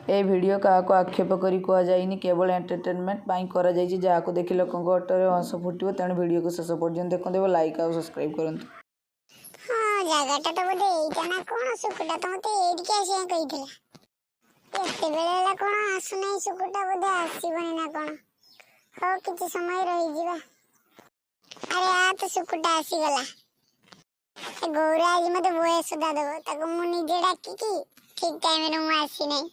ଏ video କାହାକୁ ଆକ୍ଷେପ କରି କୁହାଯାଇନି, କେବଳ ଏଣ୍ଟରଟେନମେଣ୍ଟ ପାଇଁ କରାଯାଇଛି, ଯାହାକୁ ଦେଖି ଲୋକଙ୍କ ଓଠରେ ହସ ଫୁଟିବ। ତେଣୁ ଭିଡ଼ିଓକୁ ଶେଷ ପର୍ଯ୍ୟନ୍ତ ଦେଖନ୍ତୁ ଏବଂ ଲାଇକ୍ ଆଉ ସବସ୍କ୍ରାଇବ୍ କରନ୍ତୁ। ହଁ, ଜାଗାଟା ତ ବୋଧେ ଏଇଟା ନା କଣ? ଶୁକୁଟା ତ ମତେ ଏଇଠିକି ଆସିବାକୁ କହିଥିଲା। ଏତେବେଳେ ହେଲା, କଣ ଆସୁନାହିଁ? ଶୁକୁଟା ବୋଧେ ଆସିବନି ନା କଣ? ହଉ, କିଛି ସମୟ ରହିଯିବା। ଆରେ, ଆ ତ ଶୁକୁଟା ଆସିଗଲା। ଏ ଗୌରା ଆଜି ମତେ ବହେ ସୁଧା ଦବ। ତାକୁ ମୁଁ ନିଜେ ଡାକିକି ଠିକ ଟାଇମରେ ମୁଁ ଆସିନାହିଁ।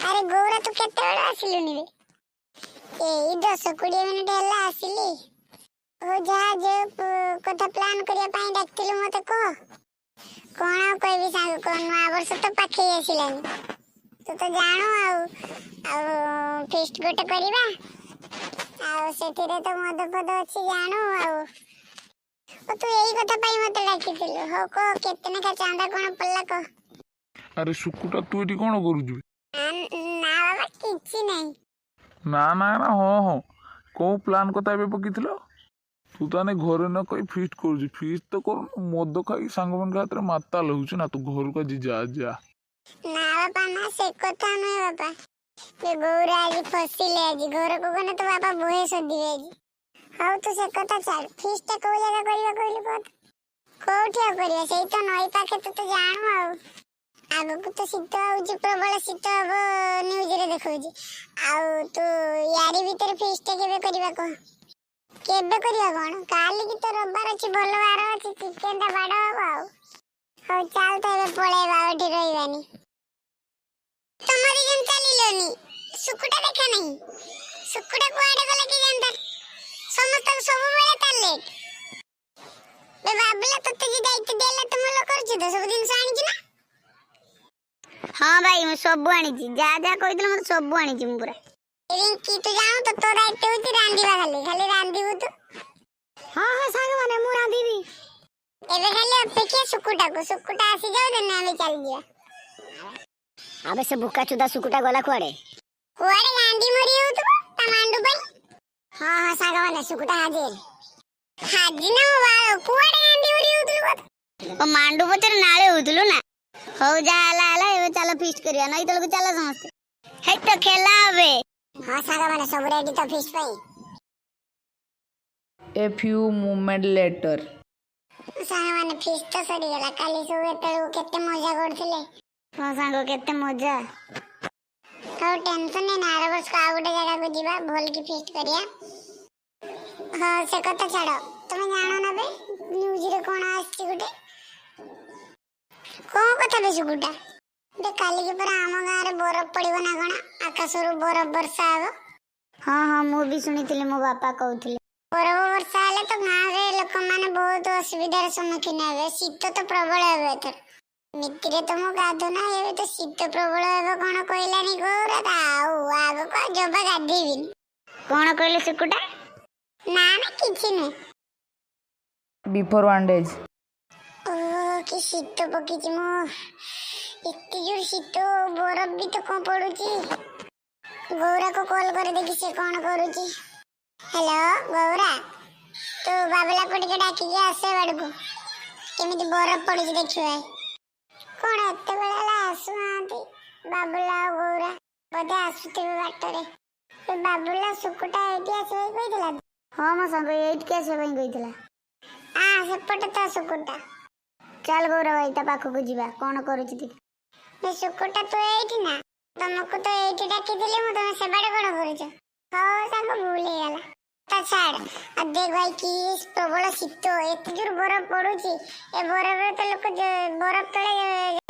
ଆରେ ଗୌରା, ତୁ କେତେବେଳେ ଆସିଲୁନି ବେ? ଏଇ 10-20 ମିନିଟ ହେଲା ଆସିଲି। ହଉ, ଯାହା ଯୋଉ କଥା ପ୍ଲାନ୍ କରିବା ପାଇଁ ଡାକିଥିଲୁ ମତେ, କହ। କଣ ଆଉ କହିବି ସାଙ୍ଗ, କହ। ନୂଆ ବର୍ଷ ତ ପାଖେଇ ଆସିଲାଣି, ତୁ ତ ଜାଣୁ। ଆଉ ଆଉ ଫିଷ୍ଟ ଗୋଟେ କରିବା, ଆଉ ସେଥିରେ ତ ମଦ ଫଦ ଅଛି, ଜାଣୁ। ଆଉ ଓ, ତୁ ଏଇ କଥା ପାଇଁ ମତେ ଡାକିଥିଲୁ? ହଉ କହ, କେତେ ଲେଖା ଚାନ୍ଦା କଣ ପଡିଲା କହ। ଆରେ ଶୁକୁଟା, ତୁ ଏଠି କଣ କରୁଛୁ? ନା ନା ବାବା, କିଛି ନାହିଁ। ନା ନା ନା, ହଁ, କୋଉ ପ୍ଲାନ୍ କଥା ଏବେ ପକେଇଥିଲ? ତୁ ତାହେଲେ ଘରେ ନ କହି ଫିଷ୍ଟ କରୁଛୁ? ଫିଷ୍ଟ ତ କରୁନୁ, ମଦ ଖାଇକି ସାଙ୍ଗମାନଙ୍କ ହାତରେ ମାତାଲ ହଉଛୁ ନା? ତୁ ଘରକୁ ଆଜି ଯା, ଯା। ନା ବାପା ନା, ସେ କଥା ନୁହେଁ ବାପା। ଏ ଗୌରା ଆଜି ଫସିଲେ। ଆଜି ଘରକୁ ଗଲେ ତ ବାପା ବହେ ସୋଦିବେ ଆଜି। ହଉ, ତୁ ସେ କଥା ଛାଡ। ଫିଷ୍ଟ ଟା କୋଉ ଜାଗା କରିବା କହିଲୁ, କହ ତ? କୋଉଠି ଆଉ କରିବା? ସେଇ ତ ନଈ ପାଖେ, ତୁ ତ ଜାଣୁ। ଆଉ ଆଗକୁ ତ ଶୀତ ହଉଛି, ପ୍ରବଳ ଶୀତ ହବ, ନ୍ୟୁଜରେ ଦେଖଉଛି। ଆଉ ତୁ ୟାରି ଭିତରେ ଫିଷ୍ଟ ଟା କେବେ କରିବା କହ? କେବେ କରିବା କଣ, କାଲିକି ତ ରବିବାର ଅଛି, ଭଲ ବାର ଅଛି, ଚିକେନ ଟା ବାଡ ହବ। ଆଉ ହଉ, ଚାଲ ତ ଏବେ ପଳେଇବା, ଆଉ ଏଠି ରହିବାନି। ତମରି ଯେନ୍ ଚାଲିଲନି। ଶୁକୁଟା ଦେଖା ନାହିଁ। ଶୁକୁଟା କୁଆଡେ ଗଲା କି ଜାଣିତା? ସମସ୍ତଙ୍କୁ ସବୁବେଳେ ତାର ଲେଟ୍। ବେ ବାବୁଲା, ତତେ ଯେ ଦାୟିତ୍ୱ ଦିଆଲା, ତୁ ଭଲ କରୁଛୁ ତ? ସବୁ ଜିନିଷ ଆଣିଛୁ ନା? ହଁ ଭାଇ, ମୁଁ ସବୁ ଆଣିଛି। ଯାହା ଯାହା କହିଥିଲ ମତେ, ସବୁ ଆଣିଛି ମୁଁ ପୁରା। ରିଙ୍କି, ତୁ ଜାଣୁ ତ, ତୋ ଦାୟିତ୍ୱ ହଉଛି ରାନ୍ଧିବା, ଖାଲି ଖାଲି ରାନ୍ଧିବୁ ତୁ। ହଁ, ସାଙ୍ଗମାନେ, ମୁଁ ରାନ୍ଧିବି। ଏବେ ଖାଲି ଅପେକ୍ଷା ଶୁକୁଟାକୁ। ଶୁକୁଟା ଆସିଯାଉ, ଦେନେ ଆମେ ଚାଲିଯିବା। ଆବେ, ସେ ବୁକା ଚୁଦା ଶୁକୁଟା ଗଲା କୁଆଡେ? କୁଆଡେ ଗାଣ୍ଡି ମରି ହଉଥିବ ତା ମାଣ୍ଡୁ ପାଇଁ। ହଁ, ସାଙ୍ଗମାନେ, ଶୁକୁଟା ହାଜିର। ହାଜି ନା ମୋ ବାଳ, କୁଆଡେ ଗାଣ୍ଡି ମରି ହଉଥିଲୁ କହ? ଓ, ମାଣ୍ଡୁ ପଛରେ ନାଳେ ହଉଥିଲୁ ନା? ହଉ, ଯାହା ହେଲା ହେଲା, ଏବେ ଚାଲ ଫିଷ୍ଟ କରିବା। ନଈ ତଳକୁ ଚାଲ ସମସ୍ତେ। ହେଇ ତ ଖେଲା হবে। ହଁ ସାଙ୍ଗମାନେ, ସବୁ ରେଡି ତ ଫିଷ୍ଟ ପାଇଁ? A few moment later. ସାଙ୍ଗମାନେ, ଫିଷ୍ଟ ତ ସରିଗଲା। କାଲି ସବୁ ଏତେବେଳକୁ କେତେ ମଜା କରୁଥିଲେ। ହଁ ସାଙ୍ଗ, କେତେ ମଜା। ହଉ, ଟେନସନ ନେନି, ଆର ବର୍ଷକୁ ଆଉ ଗୋଟେ ଜାଗାକୁ ଯିବା, ଭଲ କି ଫିଷ୍ଟ କରିବା। ହଁ, ସେ କଥା ଛାଡ। ତମେ ଜାଣ ନା ବେ, ନ୍ୟୁଜରେ କଣ ଆସିଛି ଗୋଟେ? କଣ କଥା ବେ ସୁକୁଟା? ବେ, କାଲିକି ପରା ଆମ ଗାଁରେ ବରଫ ପଡିବ ନା କଣ? ଆକାଶରୁ ବରଫ ବର୍ଷା ହବ। ହଁ, ମୁଁ ବି ଶୁଣିଥିଲି, ମୋ ବାପା କହୁଥିଲେ। ବରଫ ବର୍ଷା ହେଲେ ତ ଗାଁରେ ଲୋକମାନେ ବହୁତ ଅସୁବିଧାର ସମ୍ମୁଖୀନ ହେବେ। ଶୀତ ତ ପ୍ରବଳ ହେବ ଏଥର। ଏମିତିରେ ତ ମୁଁ ଗାଧୁନା, ଏବେ ତ ଶୀତ ପ୍ରବଳ ହେବ। କଣ କହିଲାନି ଗୌରା? ଆଉ ଆଗକୁ ଆଉ ଜମା ଗାଧେଇବିନି। କଣ କହିଲେ ଶୁକୁଟା? ନା ନା, କିଛି ନୁହେଁ। Before one days. ଓ, କି ଶୀତ ପକେଇଛି ମୁଁ! ଏତେ ଜୋର ଶୀତ, ବରଫ ବି ତ କଣ ପଡୁଛି। ଗୌରାକୁ କଲ୍ କରି ଦେଖି ସେ କଣ କରୁଛି। ହ୍ୟାଲୋ ଗୌରା, ତୁ ବାବୁଲାକୁ ଟିକେ ଡାକିକି ଆସେ ବାଡକୁ, କେମିତି ବରଫ ପଡୁଛି ଦେଖିବା। କଣ ଏତେବେଳେ ହେଲା, ଆସୁନାହାନ୍ତି ବାବୁଲା ଆଉ ଗୌରା? ବୋଧେ ଆସୁଥିବେ ବାଟରେ। ଏ ବାବୁଲା, ଶୁକୁଟା ଏଇଠି ଆସିବାକୁ କହିଥିଲା? ହଁ ମୋ ସାଙ୍ଗ, ଏଇଠିକି ଆସିବା ପାଇଁ କହିଥିଲା। ଆ, ସେପଟେ ତ ଶୁକୁଟା। ଚାଲ ଗୌରା ଭାଇ, ତା ପାଖକୁ ଯିବା, କଣ କରୁଛି ଦେଖି। ଏ ଶୁକୁଟା, ତୁ ଏଇଠି ନା? ତମକୁ ତ ଏଇଠି ଡାକିଥିଲି ମୁଁ, ତମେ ସେବାଟେ କଣ କରୁଛ? ହଉ ସାଙ୍ଗ, ଭୁଲ ହେଇଗଲା, ତା ଛାଡ। ଆଉ ଦେଖ ଭାଇ, କି ପ୍ରବଳ ଶୀତ, ଏତେ ଜୋର ବରଫ ପଡୁଛି। ଏ ବରଫରେ ତ ଲୋକ ବରଫ ତଳେ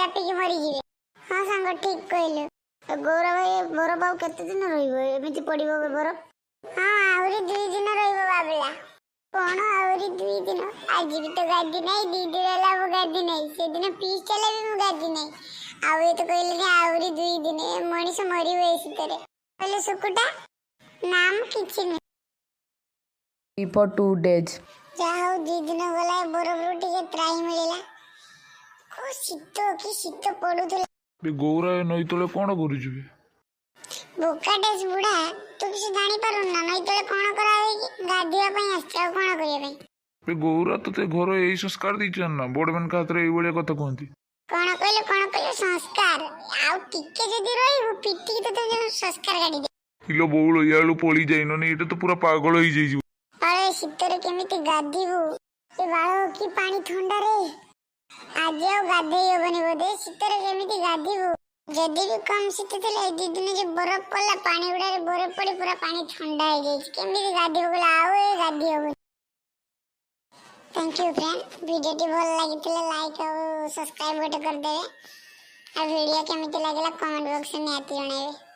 ଚାପିକି ମରିଯିବେ। ହଁ ସାଙ୍ଗ, ଠିକ କହିଲୁ। ଏ ଗୌରା ଭାଇ, ଏ ବରଫ ଆଉ କେତେ ଦିନ ରହିବ? ଏମିତି ପଡିବ ବରଫ? ହଁ, ଆହୁରି 2 ଦିନ ରହିବ ବାବୁଲା। କଣ ଆହୁରି 2 ଦିନ? ଆଜି ବି ତ ଗାଧି ନାହିଁ। 2 ଦିନ ହେଲା ମୁଁ ଗାଧି ନାହିଁ। ସେଦିନ ଫିଷ୍ଟ ହେଲେ ବି ମୁଁ ଗାଧି ନାହିଁ। ଆଉ ଏ ତ କହିଲେନି ଆହୁରି 2 ଦିନ। ଏ ମଣିଷ ମରିବ ଏ ଶୀତରେ। କହିଲେ ଶୁକୁଟା? ନା, ମୁଁ କିଛି ନୁହେଁ। Before two days. ଯାହା ହଉ, 2 ଦିନ ଗଲା, ଏ ବରଫରୁ ଟିକେ ତ୍ରାହି ମିଳିଲା। କୋଉ ଶୀତ, କି ଶୀତ ପଡୁଥିଲା! ବେ ଗୌରା, ଏ ନଈ ତଳେ କଣ କରୁଛୁ ବେ? ବୋକାଟେସ୍ ବୁଢା, ତୁ କିଛି ଜାଣିପାରୁନୁ ନା? ନଈ ତଳେ କଣ କରାହୁଏ କି? ଗାଧିବା ପାଇଁ ଆସିଛି, ଆଉ କଣ କରିବା ପାଇଁ? ବେ ଗୌରା, ତୋତେ ଘର ଏଇ ସଂସ୍କାର ଦେଇଛନ୍ତି ନା, ବଡମାନଙ୍କ ହାତରେ ଏଇଭଳିଆ କଥା କୁହନ୍ତି? କଣ କହିଲୁ, କଣ କହିଲୁ? ସଂସ୍କାର? ଆଉ ଟିକେ ଯଦି ରହିବୁ, ପିଟିକି ତତେ ଯୋଉ ସଂସ୍କାର କାଢିଦେ। କିଲୋ ବଉଳ, ଇଆଳୁ ପଳେଇ ଯାଇନନି, ଏଇଟା ତ ପୁରା ପାଗଳ ହେଇଯାଇଛି। ଆରେ, ଶୀତରେ କେମିତି ଗାଧିବୁ? ଏ ବାଳ, କି ପାଣି ଥଣ୍ଡାରେ! ଆଜି ଆଉ ଗାଧେଇ ହବନି ବୋଧେ। ଶୀତରେ କେମିତି ଗାଧିବୁ? ଯଦି ବି କମ ଶୀତ ଥିଲା, ଏଇ 2 ଦିନ ଯୋଉ ବରଫ ପଡିଲା, ପାଣି ଗୁଡାରେ ବରଫ ପଡି ପୁରା ପାଣି ଥଣ୍ଡା ହେଇଯାଇଛି। କେମିତି ଗାଧିବୁ କହିଲେ? ଆଉ ଏ ଗାଧି ହବନି। Thank you friend. ଭିଡ଼ିଓଟି ଭଲ ଲାଗିଥିଲେ ଲାଇକ୍ ଆଉ ସବସ୍କ୍ରାଇବ୍ ଗୋଟେ କରିଦେବେ। ଆଉ ଭିଡ଼ିଓ କେମିତି ଲାଗିଲା, କମେଣ୍ଟ ବକ୍ସରେ ନିହାତି ଜଣାଇବେ।